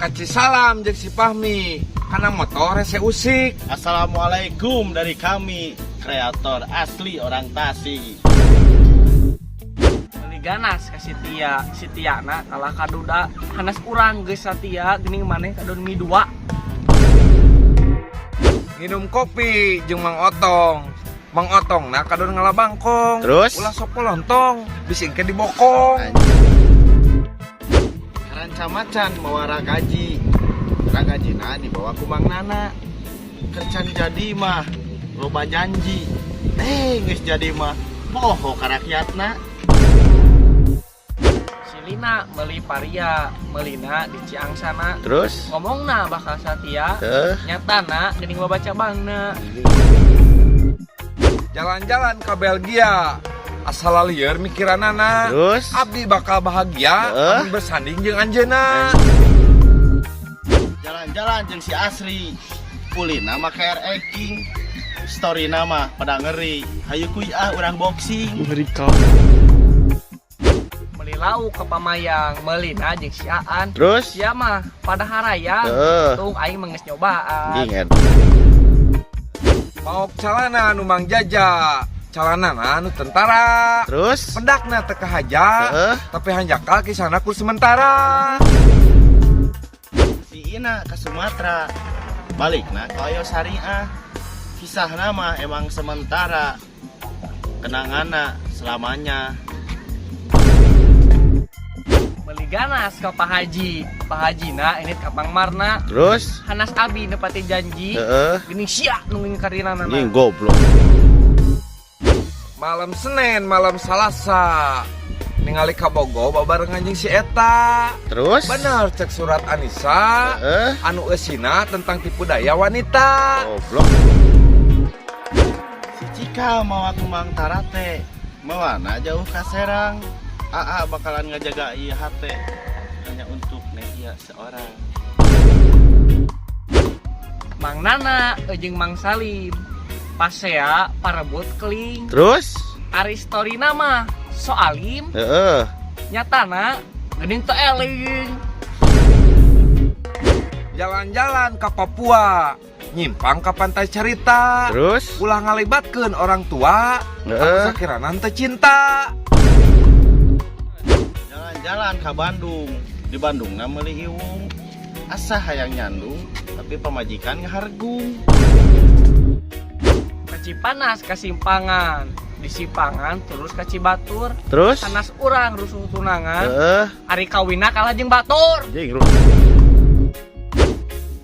Ka Cisalam jeung si Fahmi. Kana motor hese usik. Assalamualaikum dari kami, kreator asli orang Tasik. Meuli ganas ka si Tia, si Tiana kalah ka duda. Hanas urang geus satia, geuning maneh kadon mi dua. Nginum kopi jeung Mang Otong. Mang Otong na kadon ngala bangkong. Terus? Ulah sok polontong, bisi engke dibokong. Ka Ranca Macan mawa ragaji. Ragajina dibawa ku Mang Nana. Keur can jadi mah loba janji. Eh, geus jadi mah poho ka rakyatna. Si Lina meuli paria, meulina di Ciangsana. Terus? Ngomongna bakal satia, Teh. Nyatana geuning loba cabangna. Jalan-jalan ke Belgia. Asal lieur mikiranana. Terus? Abdi bakal bahagia Heeh. amun bersanding jeung anjeunna. Jalan-jalan jeung si Asri. Ulina make RX King. Story nama pada ngeri. Hayu kuy ah urang boxing. Meuli lauk ke Pamayang, meulina jeung si Aan. Terus? Sia mah pada harayang. Heeh. Tuh aing mah geus nyobaan. Ingat. Maok calana nu Mang Jaja. Calana nu tentara. Terus? Pendakna teu kahaja. Heeh. Tapi hanjakal kisahna kur sementara. Si Ina ke Sumatera. Balikna ke Oyo Syariah. Kisah nama emang sementara. Kenangana selamanya. Meuli ganas ke Pak Haji. Pak Hajina ini ka pangmarna. Terus? Hanas abi nepati janji. Heeh. Geuning sia nu ngingkarinana. Ini goblok. Malam Senin, malam Salasa. Ningali kabogoh babarengan jeung si eta. Terus? Bener cek surat Anisa. Heeh. Anu eusina tentang tipu daya wanita. Goblok. Si Cika mawa kembang tarate. Mawana jauh ka Serang. AA bakalan ngajaga ieu hate hanya untuk Neia seorang. Mang Nana jeung Mang Salim. Pasea parebut keling. Terus? Ari storina mah sok alim, Heeh. nyatana geuning teu eling. Jalan-jalan ke Papua, nyimpang ke Pantai Carita. Terus? Ulah ngalibatkeun orang tua, Heeh. anu sakirana teu cinta. Jalan-jalan ke Bandung. Di Bandung na meuli iwung. Asa hayang nyandung, tapi pamajikan ngahargung. Ka Cipanas ka simpangan, di simpangan terus ka Cibatur. Terus? Hanas urang rusuh tunangan, Heeh. ari kawinna kalah jeung batur. Jeung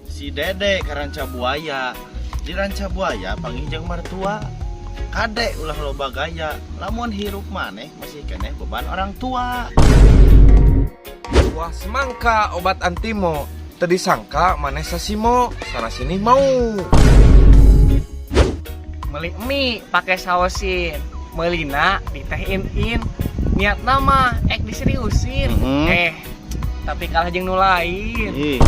Si Dede ke Ranca Buaya. Di Ranca Buaya panggih jeung mertua. Kade ulah loba gaya, lamun hirup maneh masih keneh beban orang tua. Buah semangka obat antimo, teu disangka maneh sasimo, sana sini mau. Meuli mie pakai saosin, meulina di teh in. Niatna mah ek diseriusin. Mhm. Eh, tapi kalah jeung nu lain. Ih.